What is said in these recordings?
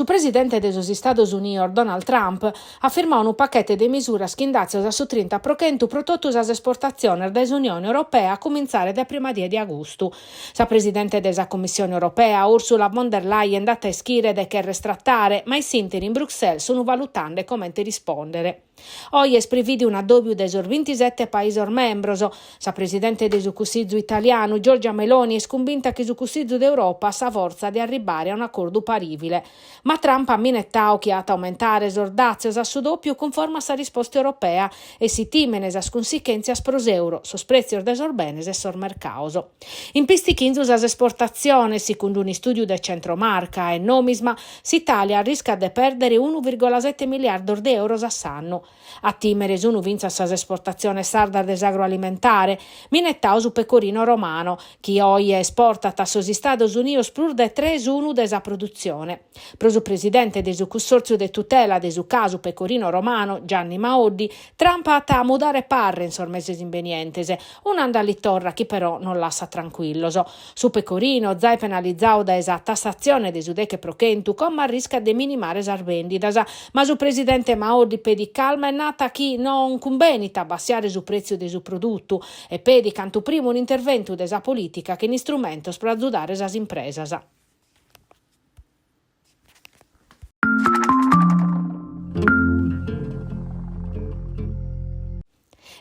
Su presidente de sos Istados Unidos, Donald Trump, at firmadu unu pachete de misuras chin dàtzios a su trinta pro chentu pro totu sas esportatziones dae s'Unione Europea a cumintzare dae prima die de agustu. Sa presidente de sa Cummissione Europea, Ursula von der Leyen, dat a ischire de cherrer tratare, ma in s'ìnteri in Bruxelles sunt valutende comente rispòndere. Oje est prevìdiu un'addòbiu de sos bintisete paisos membros. Sa presidente de su Cussizu italianu, Giorgia Meloni, est cumbinta chi su Cussizu de Europa at sa fortza de arribbare a un'acordu parìvile. Ma Trump at minetadu chi at a aumentare sos dàtzios a su dòpiu cunforma a sa risposta europea e si timene sas cunsichèntzias pro s'euro, sos prètzios de sos benes e sos mercados. In pistichinzu sas esportatziones, segundu un'istùdiu de Centromarca e Nomisma, S'Itàlia arriscat de pèrdere unu virgola sete miliardos de euros a s'annu. A tìmere sunt fintzas sas esportatziones sardas de s'agroalimentare, minetadu su pecorino romano, chi oje esportat a sos Istados Unidos prus de tres unu de sa produtzione. Pro su presidente de su Cussòrtziu de tutela de su casu pecorino romano, Gianni Maoddi, Trump at a mudare parre in sos meses imbenientes, un'andalitorra chi però non lassat trancuillos. Su pecorino, zai penalizadu dae sa tassatzione de su deche pro chentu, como arriscat de minimare sas bèndidas, ma su presidente Maoddi pedit calma e nat chi non cumbenit a abbassiare su prètziu de su produtu e pedit cantu primu un'interventu de sa polìtica chin istrumentos pro azudare sas impresas.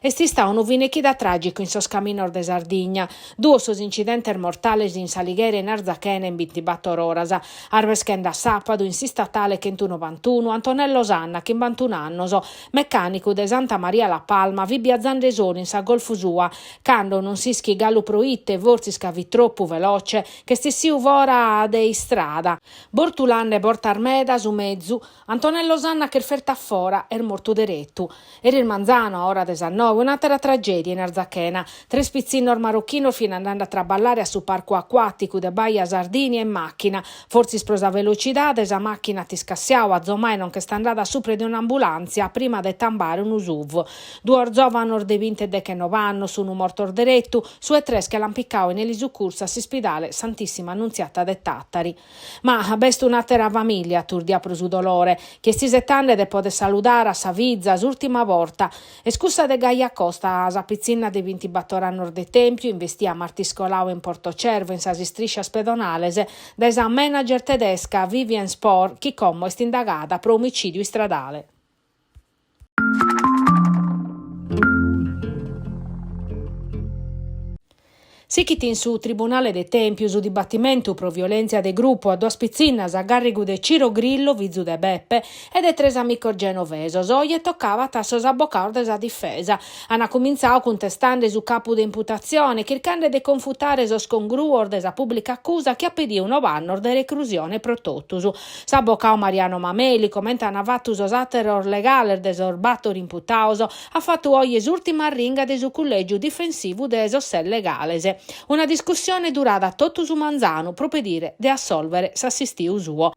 Est istadu unu fine chida tràgicu in sos caminos de Sardigna. Duos sos incidentes mortales in S'Alighera e in Arzachena in bintibator oras. Arbeschende a sàpadu, in s'istatale chentunovantunu, Antonello Sanna, chimbantun'annos, mecànicu de Santa Maria La Palma, fit biazende solu in sa Golf sua, cando, non s'ischit galu pro ite, fortzis ca fit tropu veloce, ch'est essiu fora de istrada. Bortulande bortas meda su mezu, Antonello Sanna ch'est fertu a fora e est mortu deretu. Eris manzanu, a ora de sas noe, un'àtera tragèdia in Arzachena. Tres pitzinnos marochinos fin andende a traballare a su parcu acuàticu de Baia Sardinia in màchina. Fortzis pro sa velocidade, sa màchina at iscassiadu, azomai non ch'est andada a supra de un'ambulàntzia prima de tambare unu SUV. Duos zòvanos de binti e dechenoe annos sun mortos deretu, su 'e tres che l'an picadu in elisucursu a s'ispidale Santissima Annunziata de Tàtari. Ma b'est un'àtera famìlia aturdia pro su dolore, chi est isetende de poder saludare a sa fiza s'ùrtima borta. Est cussa de Gaia Costa, sa pitzinna de bintibator annos de Tèmpiu, investia martis coladu in Porto Cervo in sas istriscias pedonales dae sa manager tedesca Vivien Spohr, chi como est indagada pro omicìdiu istradale. Sichit in su Tribunale de Tèmpiu su dibatimentu pro violèntzia de grupu a duas pitzinnas a gàrrigu de Ciro Grillo, fizu de Beppe, e de tres amicos genovesos. Oje tocabat a sos abocados de sa difesa. An cumintzadu cuntestende su capu de imputatzione, chirchende de confutare sos congruos de sa pùblica acusa chi at pedidu noe annos de recrusione pro totus. S'abocadu Mariano Mameli, comente ant fatu sos àteros legales de sos bator imputados, at fatu oje s'ùrtima arringa de su cullègiu difensivu de sos ses legales. Una discussione durada totu su manzanu pro pedire de assòlvere s'assistiu suo.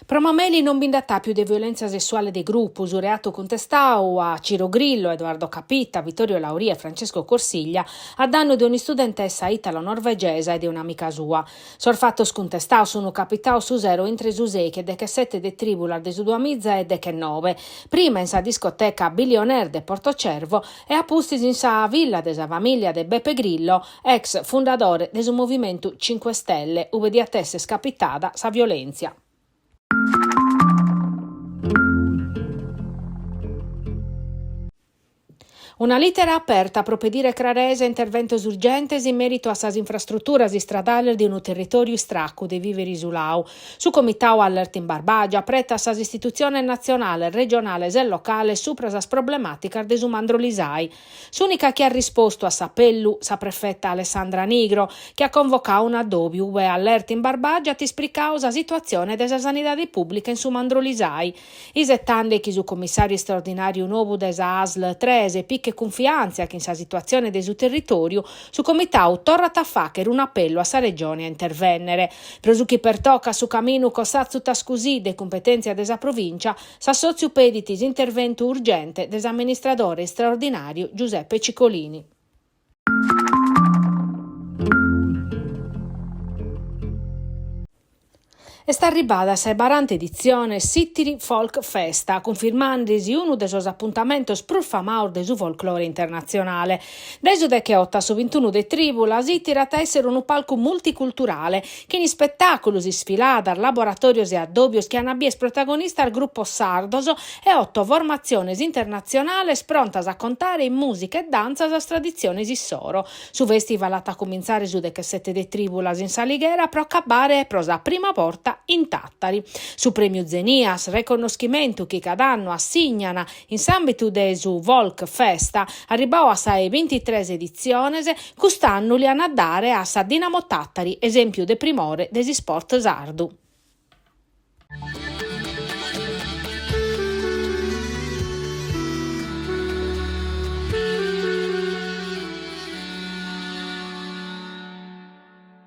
Pro Mameli non bi nd'at àpiu de violèntzia sessuale de grupu, su reatu cuntestadu a Ciro Grillo, Edoardo Capitta, Vittorio Lauria e Francesco Corsiglia a dannu de un'istudentessa italo-norvegesa e de un'amica sua. Sos fatos cuntestados sun capitados su sero intre su seichi e dechesete de trìbulas de su duamiza e dechenoe, prima in sa discoteca Billionaire de Porto Cervo e a pustis in sa villa de sa famìlia de Beppe Grillo, ex fundadore de su Movimentu Cinque Stelle, ue diat èssere capitada sa violèntzia. Una lìtera aperta pro pedire craresa e interventos urgentes in mèritu a sas infrastruturas istradales de unu territòriu istracu de vìvere isuladu. Su Comitadu Allerta in Barbàgia apretat sas istitutziones natzionales, regionales e locales subra sas problemàticas de su Mandrolisai. S'ùnica chi at rispostu a s'apellu, sa prefeta Alessandra Nigro, chi at convocadu un'addòbiu ue Allerta in Barbàgia at ispricadu sa situatzione de sa sanidade pùblica in su Mandrolisai. Isetande chi su commissàriu istraordinàriu nou de sa ASL tres pichet cunfiàntzia chin sa situatzione de su territòriu, su comitadu torrat a fàghere un'apellu a sa Regione a intervènnere. Pro su chi pertocat su caminu Cossatzu-Tascusì de cumpetèntzia de sa Provìncia, s'assòtziu pedit s'interventu urgente de s'amministradore istraordinàriu Giuseppe Cicolini. Est arribbada a sa 'e baranta editzione s'Ìttiri Folk Festa, cunfirmandesi unu de sos apuntamentos prus famados de su folklore internatzionale. Dae su decheoto a su bintunu de trìbulas, Ìttiri at a èssere unu palcu multiculturale, chin ispetàculos, isfiladas, laboratòrios e addòbios chi an a bider protagonistas grupos sardos e oto formatziones internatzionales prontas a contare in mùsica e dantza sas traditziones issoro. Su festival at a cumintzare su dechesete de trìbulas in S'Alighera pro acabbare pro sa prima borta in Tàtari. Su Prèmiu Zenias, reconnoschimentu chi cada annu assignana in s'àmbitu de su Folk Festa, arribbadu a sa 'e bintitres editziones, cust'annu li an a dare a sa Dinamo Tàtari, esèmpiu de primore de s'isport sardu.